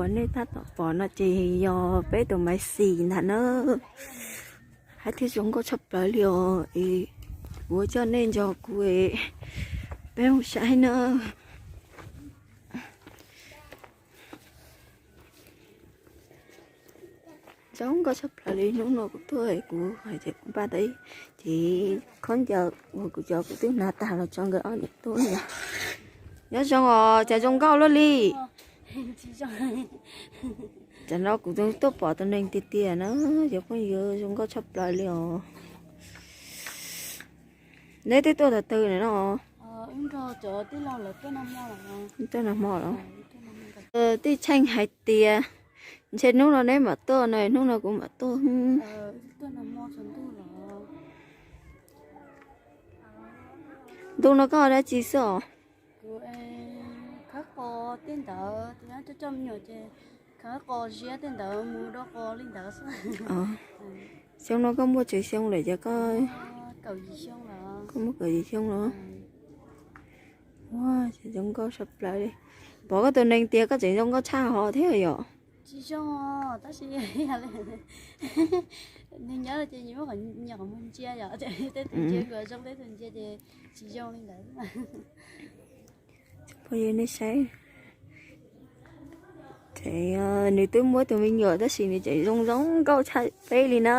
Uas nej tab tom pom no ces yog peb tus Maiv Xis ntag na. Hais tias zoo nkauj tshaj plaws li os. Es kuv coj nej nrog kuv, peb mus saib na. Zoo nkauj tshaj plaws li. Hnub no kuv tuaj, kuv hais tias kuv npaj tau ib ces khaub ncaws uas kuv cov kuv twb hnav tag los tso nkawd ob niam tub no. Nyob zoo os, cas zoo nkauj luaj li. Tam no kuv tuaj pom tus neeg tiag tiag na, cov phooj ywg, zoo nkauj tshaj plaws li os. Neb twb tuaj thaum twg no? Tuaj nag hmo los? Tij Tsheej hais tias ntshe hnub no neb mam tuaj no, hnub no kuv mam tuaj. Ntu no koj ua dab tsi xwb os? Xyoo no koj muaj tsawg xyoo lawm ces koj, koj muaj kaum yim xyoo los? Ua, zoo nkauj tshaj plaws li. Pom koj tus neeg tias koj tseem zoo nkauj tshaj ho thiab yom? Tsis zoo, tab sis nws nyob ces nyias muab qhov, nyias qhov muag ntsia yom, tej tus ntsia kuj zoo, tej tus ntsia ces tsis zoo li ntawd. Phooj ywg nej saib, nws twb muaj tus me nyuam tab sis nws tseem zoo zoo nkauj tshaj peb li na.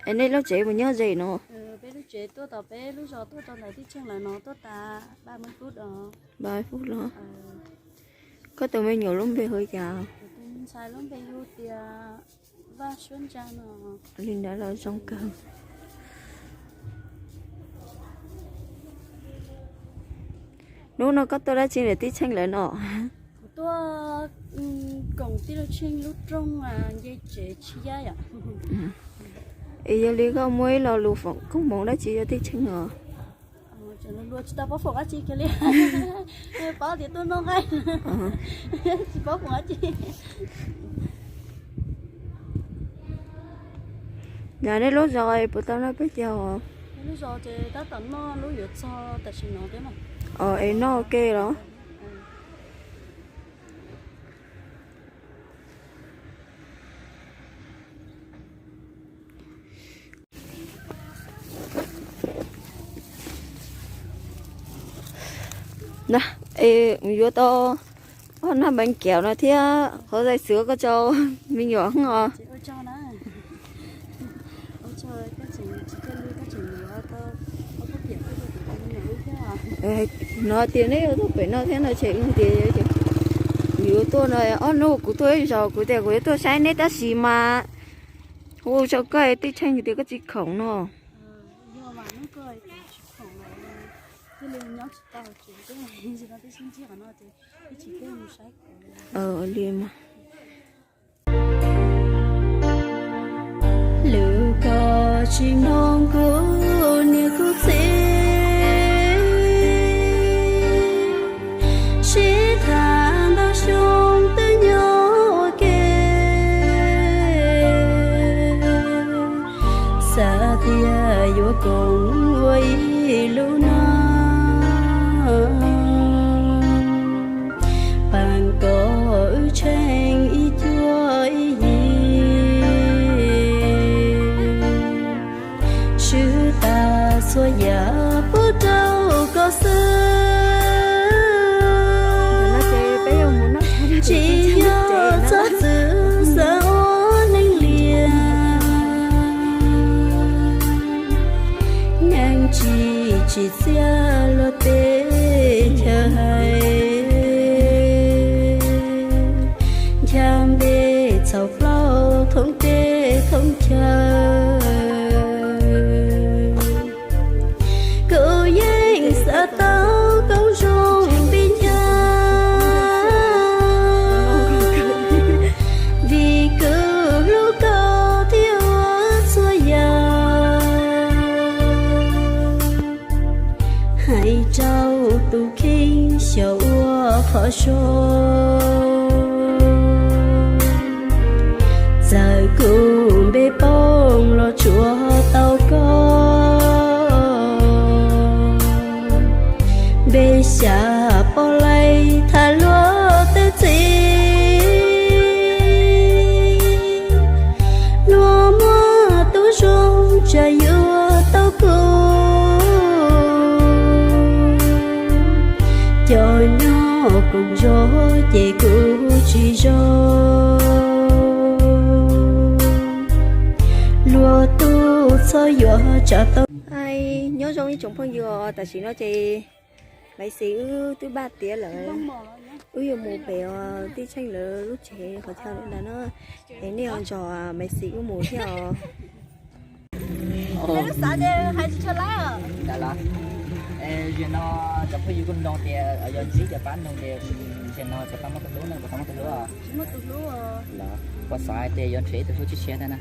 Es nej lub tsev puas nyob ze no? Peb lub tsev tuaj tom peb lub zos tuaj rau ntawm Tij Tsheej lawv no tuaj tas ba mươi phút os. Ba mươi phút los? Koj tus me nyuam lub npe hu cas? Tus ntxhais lub npe hu tias Vaj Suab Ntsa no. Li ntawd los zoo kawg. Hnub no koj tuaj dab tsi ntawm Tij Tsheej lawv no? Kuv tuaj koom Tij Tsheej lub rooj nce tsev tshiab yom. Es yog li koj muaj ib lo lus foom koob hmoov dab tsi rau Tij Tsheej os? Tsis tau paub foom dab tsi kiag li. Paub tias tuaj noj nqaij, tsis paub foom dab tsi. Yog nej lub zos puas tau noj peb caug? Lub zos ces tab tom noj lub yuav txog tam sim no thiab. Es noj ua ke los? Na, es yuav tau ob nab npeev kiav no thiab qhov zais xwv koj tso me nyuam os. No tias neb yuav tuaj pem no thiab no ces kuv yuav tuaj no ob hnub kuv tuaj ib zaug kuv tias kuv yuav tuaj saib neb tab sis mas hu rau koj Tij Tsheej tias koj tsis khoom no. Li mas. Lwm tus tsis mloog kuv niam kuv txiv sib tham ntau xyoo twb nyob ua ke, xav tias yuav koom ua ib lub neej, pab kom wb tsheej ib cuab ib yig. Swb tas txhua yam pub rau koj xwb, tsis yog txhob txwm xav ua neeg liam, yeej tsis tsim txiaj luag tej chaw hais, ncha npe txhaum plaub thoob teb thoob chaw. Kuv yeej xav tau koob zoo nti ncha, vim kuv hlub koj thiab ua txhua yam. Hais rau tus kheej xyaum ua qhov zoo, txawm kuv npe poob los tsuav tau koj, npe xya poj laib tham luag Nco ces kuv tsis zoo, luag tub txhob yuav tsam tau. Nyob zoo ib tsoom phooj ywg, tam sim no ces Maiv Xis wb twb npaj tiav lawm, wb yuav mus pem tij Tsheej lawv lub tsev qhov chaw ntawd no, es nej ho nrog Maiv Xis wb mus thiab os. Zaum no cov phooj ywg kuj nug tias yog ntsib ces pab nug tias zaum no ces pab muaj tus hlub ne, puas muaj tus hlub? Los puas xav hais tias yuav nrhiav ib tug hlub tshiab tshiab thiab na?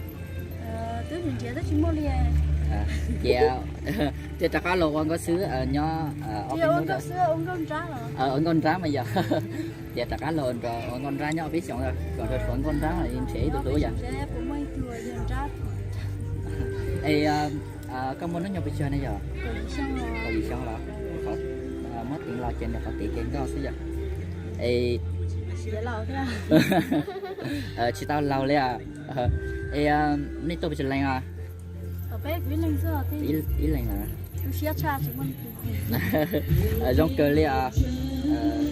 Ces thiaj rov qab los ua nkauj xwb nyob ua nkauj nrab mas yog. Ces rov qab los ua nkauj nrab nyob peb xyoos kom rau tshuav nkauj nrab nrhiav ib tug hlub yog. Es koj muaj hnub nyoog pes tsawg ne yog? Kaum yim xyoo los? Muab teev los ces nws qhov tid ces nkauj xwb yog. Es tsis tau laus li. Es nej tuaj pes tsawg leej os? Ib leeg. Zoo kawg li os.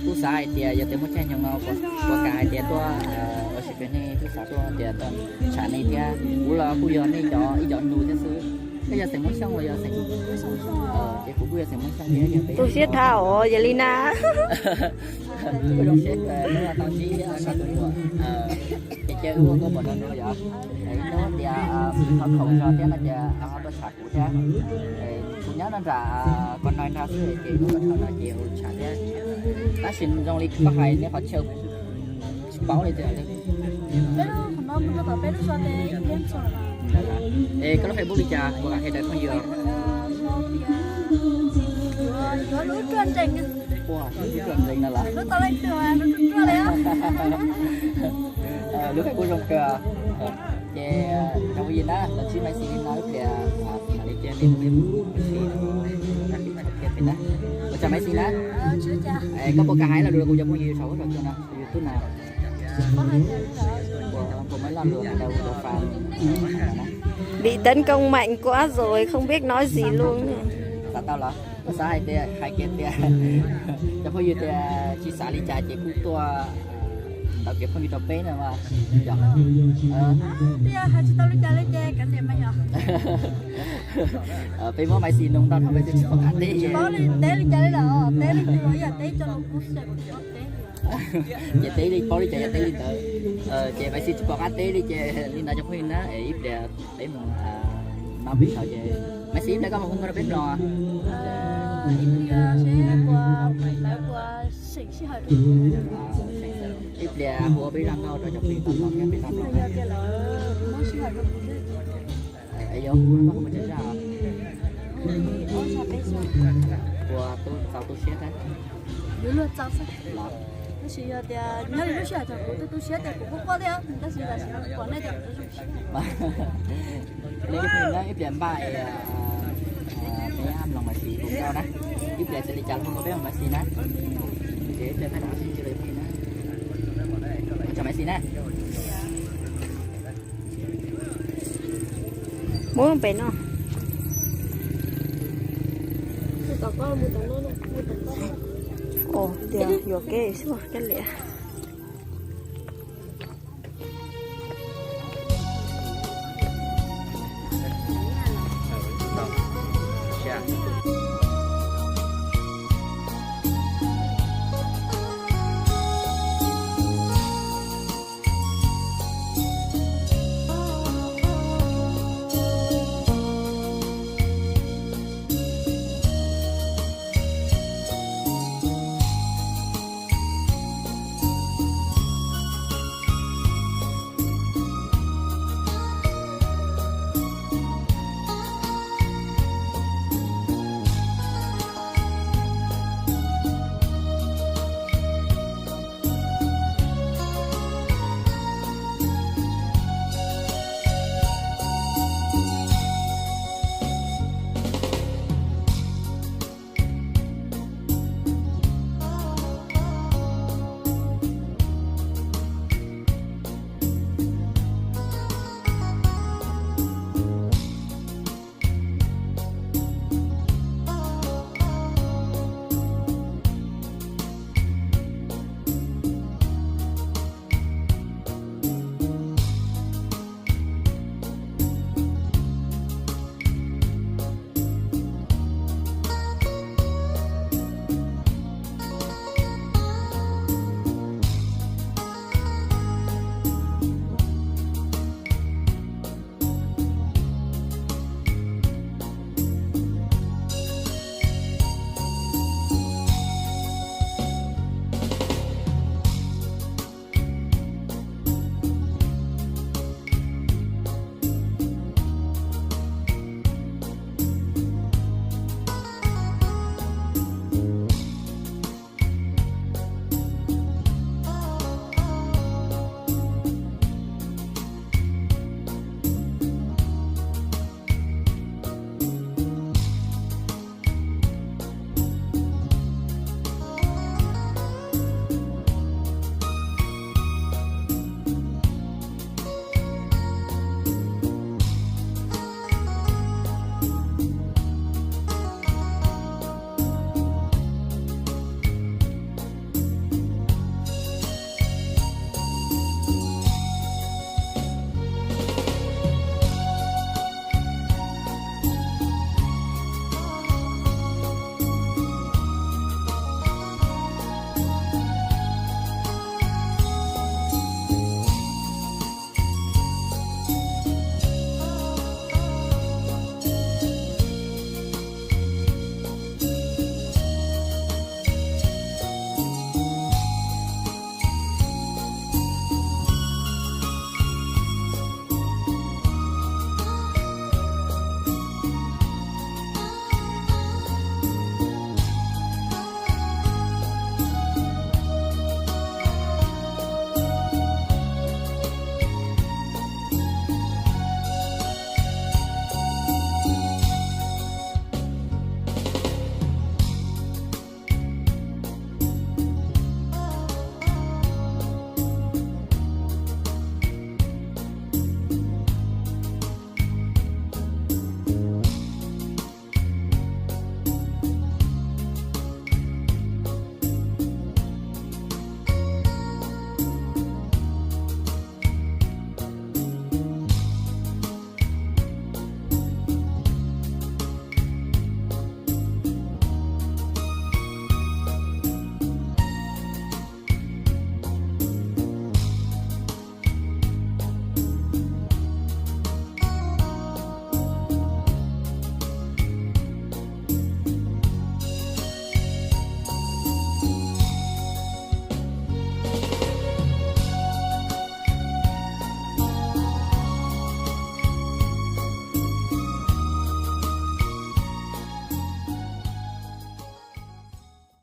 Kuj xav hais tias yog tias muaj caij nyoog no puas kam hais tias tuaj ua si pem nej, kuj xav tuaj tias tuaj tsham nej thiab. Kuv los kuj yog nej cov ib cov nus thiab xwb. Koj yog xeem Muas Xyooj los yog xeem? Ces kuv kuj yog xeem Muas Xyooj thiab. Tu siab thab os, yog li na. Kuj zoo siab tau ntsib nej tus muam. Ces cia wb ua nkauj npaum no dua yog. Hnub tias thov khoom zog thiab no ces ho tuaj tsham kuv thiab. Kuv nyob no nram Koos Nois nrag xwb ces kuv tuaj tsham no ces ua tsham thiab. Tab sis zoo li koj hais nej qhov chaw tsis paub li tias Es koj lub Facebook li cas kuv kam qhia rau phooj ywg? Ua, lub ruaj nrees no los? Lub Facebook zoo kawg. Ces cov phooj ywg na, los ntsib Maiv Xis li no ib pliag, mam li cia li mus ua si na. Ua tsaug Maiv Xis na. Koj puas kam hais lo lus rau kuv cov phooj ywg saum huab saum cua no, YouTube na? Puas muaj lo lus hais rau kuv cov fan? Bị tấn công mạnh quá rồi không biết nói gì luôn. Xav tau los? Koj xav hais tias, hais kiag tias cov phooj ywg tias tsis xav li cas ces kuj tuaj ntawm kev phooj ywg rau peb no mas. Tias hais tsis tau li cas li ces kav liam mas yog. Peb muab Maiv Xis nug ntau no Maiv Xis tsis pom qab teb. Tsis paub li teb li cas li lawm, teb li cas los yog teb cov lus kuv xav kuv tsis paub teb. Ces teb li paub li cas yog teb li ntawd. Ces Maiv Xis tsis pom qab teb li ces li ntawd cov phooj ywg na, es ib pliag peb mus noj peb tshauv ces Maiv Xis ib pliag koj mus hu nkauj rau peb mloog. Ib pliag hu ua peb zaj nkauj rau cov phooj ywg tau mloog thiab peb tau mloog. Es yuav hu nkauj hu ua tsaug zaj os? Ua txaus tu siab thiab. Los, tab sis yog tias nyob li lub sij hawm thaum kuv tu tu siab tias kuv quaj quaj thiab, tab sis tam sim no pom nej tias kuv zoo siab. Li ib pliag npaj es peb mloog Maiv Xis hu nkauj na, ib pliag tsis li cas los hu nkauj peb mloog Maiv Xis na. Ces ib pliag peb rov qab sib ntsib dua na. Ua tsaug Maiv Xis na. Muab pem no. Ua tias yuam kev xwb, kab liam.